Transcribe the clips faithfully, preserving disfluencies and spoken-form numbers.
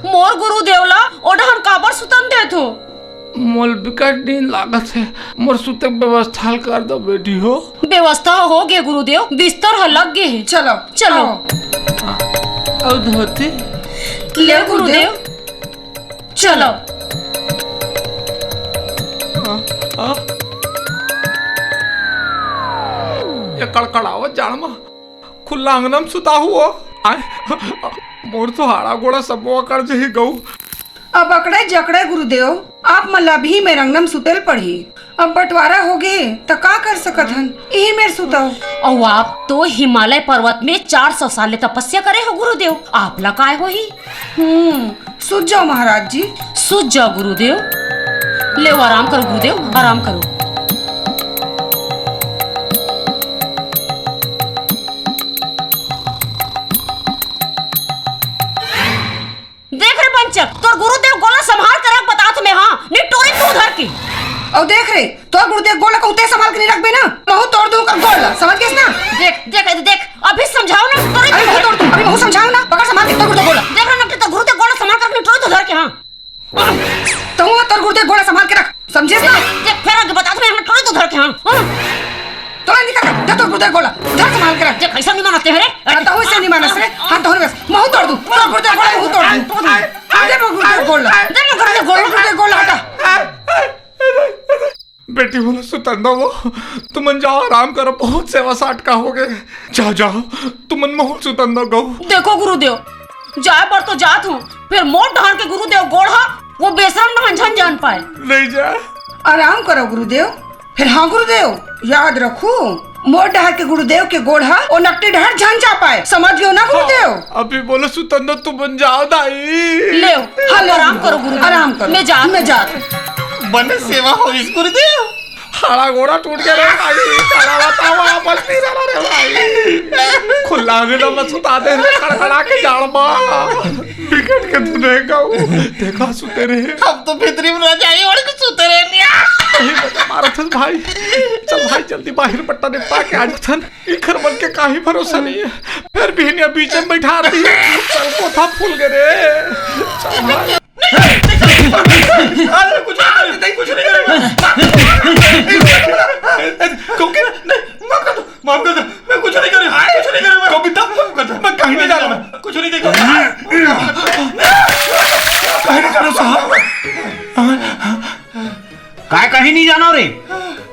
मोर गुरुदेव ला ओ डहन काबर सुतन देथो? मोल बिकट नींद लागत हे, मोर सुते के व्यवस्था ल कर दो बेटी हो। व्यवस्था हो गे गुरुदेव, बिस्तर ह लग गे हे। चलो, चलो। आओ। अउ धोती? ले गुरुदेव, चलो। आ, आ। ये कड़कड़ावत जाड़ म खुल्ला अंगना म सुताहू हो। आय, मोर तो हाड़ा गोड़ा सबो अकड़ जही गऊ। अब अकड़े जकड़े गुरुदेव, आप मन ला अभी मेर अंगना म सुते ल पड़ही। अब बंटवारा होगे, त का कर सकत हन? इही मेर सुतव। अउ आप तो हिमालय पर्वत में चार सौ साल ले तपस्या करे हो गुरुदेव, आप ला काय होही? हम्म, सुत जाओ महाराज जी। सुत जाओ गुरुदेव। लेव, आराम करो गुरुदेव, आराम करो। देख रे पंचक, तोर गुरुदेव गोला संभाल के रख, बतात हँव मैं, हाँ, निटोरी तू धर के। अउ देख रे, तोर गुरुदेव गोला कहूँ ते संभाल के नहीं रखबे ना, महूँ तोड़ दूँ ओकर गोला, समझ गेस ना? देख, देख, देख, अभी समझाओ ना, निटोरी अभी तू महूँ धर तोड़ दूँ, अभी महूँ समझाओ ना, पकड़ संभाल के तोर गुरुदेव गोला। देख रे नकटी, तोर गुरुदेव गोला संभाल के रख, निटोरी तू धर के, हाँ। तहूँ तोर गुरुदेव गोला संभाल के रख, समझेस ना? देख, देख, फेर आगे बतात हँव मैं, निटोरी तू धर के, हाँ, हाँ। तोला निकल, दे तोर गुरुदेव गोला, धर संभाल के रख। देख, अइसन नहीं मानस ते रे। हाँ, तहूँ अइसन नहीं मानस रे। हाँ, तहूँ नहीं मानस। महूँ तोड़ दूँ। तोर गुरुदेव गोला महूँ तोड़ दूँ। दे मोर गुरुदेव गोला। दे मोर गुरुदेव गोला। गुरुदेव गोला हटा। बेटी बोला, सुतन दो वो। तुमन जाओ, आराम करो। बहुत सेवा साटका होगे। जाओ, जाओ। तुमन महूँ ल सुतन दो गऊ। देखो गुरुदेव, जाय बर तो जात हँव, फेर मोर डहर के गुरुदेव गोड़ ह, वो बेसरम डहन झन जान पाय। नहीं जा। आराम करो गुरुदेव। फेर हाँ गुरुदेव, याद रखू, मोर डहर के गुरुदेव के गोड़ ह ओ नकटी डहर झन जा पाय। समझ गेव ना गुरुदेव? हाँ, अभी बोलो सुतन दो, तुमन जाओ दाई। लेव, हाँ, लेव आराम गुरुदेव। करो गुरुदेव। आराम करो। मैं जात मैं हँव। जात हँव। बने सेवा होइस गुरुदेव। हाड़ा गोड़ा टूट गे रे भाई, कड़ा बताओ, आपस नहीं रहना रे भाई। खुल्ला अंगना म सुता दे रे, कड़कड़ा के जाड़ म। बिकट के तू नहीं गऊ। देखा सुते रहे। हम तो भीतरी में रजाई ओढ़ के सुते रहे निया। सही बता मारत हस भाई। चल भाई, जल्दी बाहिर बट्टा निपटा के आ जाथन। इखर मन के काही भरोसा नहीं है। फेर बिहनिया बीच में बैठा दी। चल, कोठा फूल गे रे। चल भाई। अरे, कुछ नहीं करे, नहीं, कुछ नहीं करे। क्योंकि नहीं, माफ कर दो, माफ कर दो, मैं कुछ नहीं करे, कुछ नहीं करे, मैं कविता, माफ कर दो, मैं कहीं नहीं जा रहा, मैं कुछ नहीं देखा, कहीं नहीं जा रहा साहब। काय कहीं नहीं जाना रे?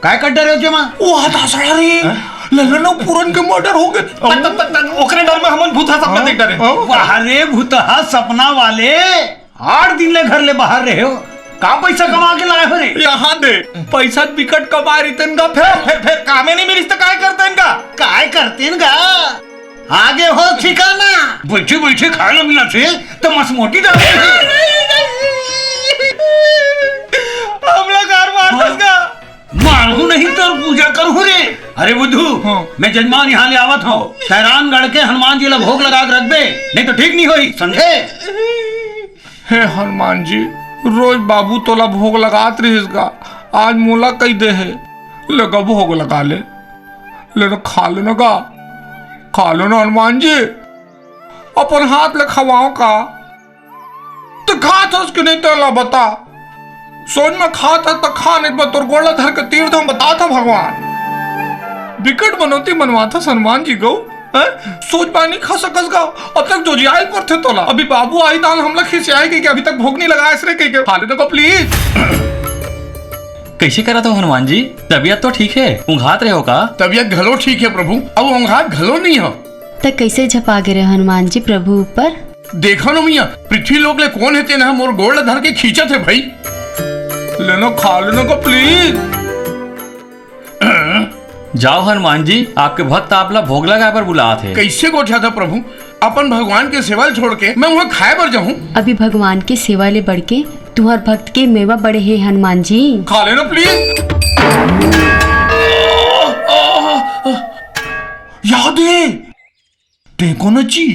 काय कर डरे हो जेमा? वो हाथ हंसड़ा रे। हाँ? ललन अउ पूरन के मर्डर हो गे। तब, तब, तब, तब ओकरे डर में हमन भूतहा सपना हाँ? देख डरे। हाँ? वाह रे भूतहा सपना वाले, आठ दिन ले घर ले बाहर रहे हो, का पैसा कमा के लाए हो रे? यहाँ दे, पैसा बिकट कमा रहितेन गा फेर। फेर, फेर कामे नहीं मिलिस त काय करतेन गा? काय करतेन गा? आगे हो ठिकाना। बैठे बैठे खाए ला मिला थे, तो मस मोटी डाल। हमला कार मार दस का। मारहूँ नहीं तो पूजा करहूँ रे। अरे बुद्धू, हाँ। मैं जजमान यहाँ ले आवत हँव। सैरानगढ़ के हनुमान जी ला भोग लगा के रखबे, नहीं तो ठीक नहीं होई, समझे? हे हनुमान जी, रोज बाबू तोला भोग लगात रहिस गा, आज मोला कहि दे हे, ले गा भोग लगा ले, ले न खा ले न गा, खा ले न हनुमान जी, अपन हाथ ले खवाओ का? त खात हस कि नहीं तेला बता, सोच में खात हस त खा, नहीं त तोर गोड़ ला धर के तीर दम बतात हँव भगवान। बिकट मनौती मनवात हस हनुमान जी गऊ। हैं? सोच पाए नहीं खा सकस गा। अब तक जोजियाइल परथे तोला। अभी बाबू आही दान हमला खिसियाही कहिके अभी तक भोग नहीं लगाएस रे कहिके। खा ले देखो प्लीज। कइसे करत हो हनुमान जी? तबीयत तो ठीक हे, ऊँघात रहे हो का? तबीयत घलो ठीक हे प्रभु, अब ऊँघात घलो नहीं हो। त कइसे झपा गे रहे हनुमान जी प्रभु ऊपर? देखो न मैया, पृथ्वी लोक ले कोन हे तेन ह मोर गोड़ ल धर के खींचत हे भाई। लेनो खा लेनो का प्लीज। जाओ हनुमान जी, आपके भक्त आपला भोग लगाए बर बुलात हे। कइसे गोठियाथा प्रभु? अपन भगवान के सेवा ल छोड़ के मैं उहाँ खाए बर जाहूँ? अभी भगवान के सेवा ले बढ़ के तुँहर भक्त के मेवा बड़े हे हनुमान जी। खा लेना प्लीज। याद हे, ते कोन ची?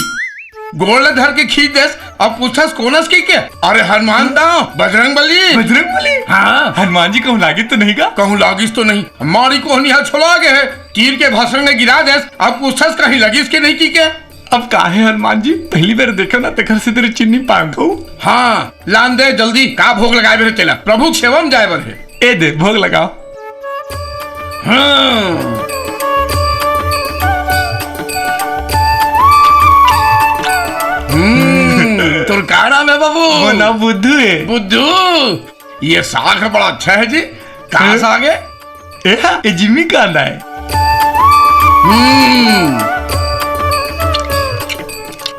गोड़ ल धर के खींच देस, अब पूछस कोन अस कहिके? अरे हनुमान दाव, बजरंग बली। बजरंग बली? हाँ। हनुमान जी कहूँ लागिस तो नहीं गा? कहूँ लागिस तो नहीं। मारी कोहनी हा छोला गे हे। तीर के भसड़ में गिरा देस, अब पूछस कहीं लगिस के नहीं कहिके? अब काहे हनुमान जी, पहली बार देखे ना, तेकर से तेरे चिन्नी पांखो। हाँ, लान दे जल्दी, का भोग लगाए बर हे तेला? प्रभु के सेवा में जाए बर हे। ए दे, भोग लगाओ। हाँ। हम्म, तोर का नाम हे बाबू? वो नाम बुद्धू हे। बुद्धू, ये साग बड़ा अच्छा हे जी। कहाँ हाँ? साग हे? ए, ए जिमी कांदा हे। हम्म।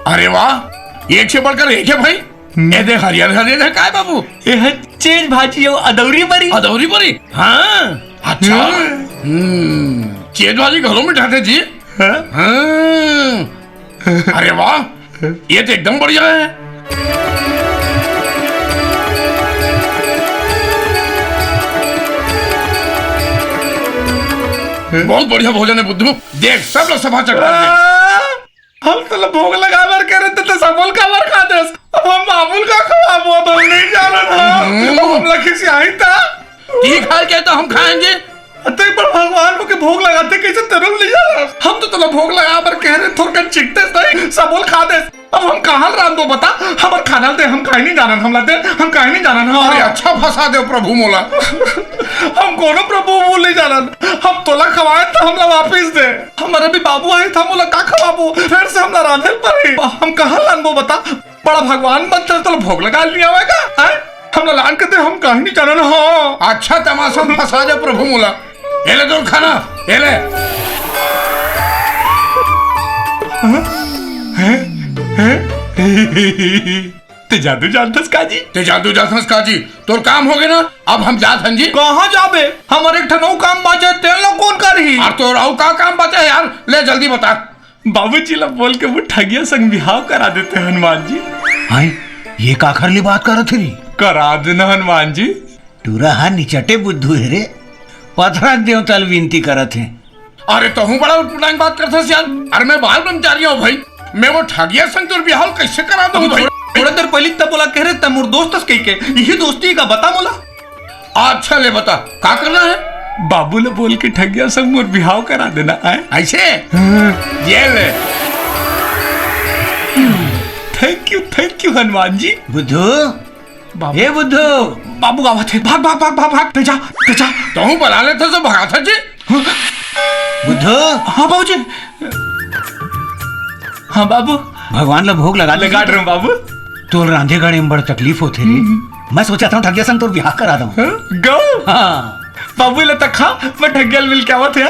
अरे वाह, एक से बढ़कर एक हे भाई। हम्म। ए देख, हरियर हरियर हे, काय बाबू? ए हे चेज भाजी अउ अदौरी बरी। अदौरी बरी? हाँ, अच्छा। हम्म। हम्म, चेज भाजी घलो में ठाथे जी। हाँ? हाँ। अरे वाह, ये तो एकदम बढ़िया हे। बहुत बढ़िया भोजन हे बुद्धू। देख, सब लोग सफा चक्कर में। आ, हम तो भोग लगा बर कहे रहे, तो सबो ल काबर खा देस? अब हम बाबू ल का खवाबो? अब हम नहीं जानन। हाँ, हम्म। अब हम लखी से आई था। ठीक है, के तो हम खाएंगे। अते पर भगवान होके भोग लगाथे, कइसे तेरो ल नइ जानस? हम तो तोला भोग लगा बर कहे रहे, थोरकन चिखतेस नहीं, सबो ल खा देस। अब हम कहाँ ल रांधबो बता? हमर खाना ल दे, हम खाए नइ जानन, हमला दे, हम खाए नइ जानन। हाँ। अरे अच्छा फंसा देव प्रभु मोला। हम कोनो प्रभु वो नइ जानन, हम तोला खवाए त हमला वापिस दे। हमर अभी बाबू आही त हम ओला का खवाबो? फेर से हमला रांधे ल परही। हम कहाँ ल रांधबो बता? बड़ा भगवान बनथे, तोला भोग लगा लिया होगा, हैं? हमला लान के दे, हम कहीं नहीं जानन, हाँ। अच्छा तमाशा में फंसा दे प्रभु मोला। ए ले तोर खाना, ए ले। हैं? हैं? हैं? ते जादू जानथस का जी? ते जादू जानथस का जी? तोर काम हो गए ना, अब हम जात हन जी। कहाँ जाबे? हमर एक ठन अउ काम बाचे, तेन ला कौन करही? अरे तोर अउ का काम बाचे यार? ले जल्दी बता। बाबूजी ला बोल के वो ठगिया संग बिहाव करा देते हनुमान जी। हाय, ये काखर ले बात करत हे रे? करा देना हनुमान जी। टूरा हा निचटे बुद्धू हे रे, पथरा देवता ल विनती करत हे। अरे तहूँ बड़ा उटपुटांग बात करथस यार। अरे मैं बाल ब्रह्मचारी हूँ भाई, मैं वो ठगिया संग तोर बिहाव कैसे करा दूँ भाई? थोड़ा देर पहले तब बोला कह रहे तब मोर दोस्त हस कही के, यही दोस्ती का बता मोला। अच्छा ले बता, का करना हे? बाबू ल बोल के ठगिया संग मोर बिहाव करा देना हे। ऐसे? हाँ। ये ले। Thank you, thank you Hanuman ji. बुद्धू, बाबू। ए बुद्धू। बाबू आवत हे, भाग, भाग, भाग, भाग, भाग, ते जा, ते जा। तहूँ बला लेथस तो भगाथस जी। बुद्धू। हाँ बाबूजी। हाँ बाबू। भगवान ला भोग लगा दे। लगा रहे हूँ बाबू। तोल रांधे गाड़े में बड़ तकलीफ होथे रे। हम्म। मैं सोचा था ठगिया संग तोर बिहाव करा दूँ। हाँ? गो। हाँ। बाबू ले तक खा, मैं ठगिया ल मिल के आवत हे।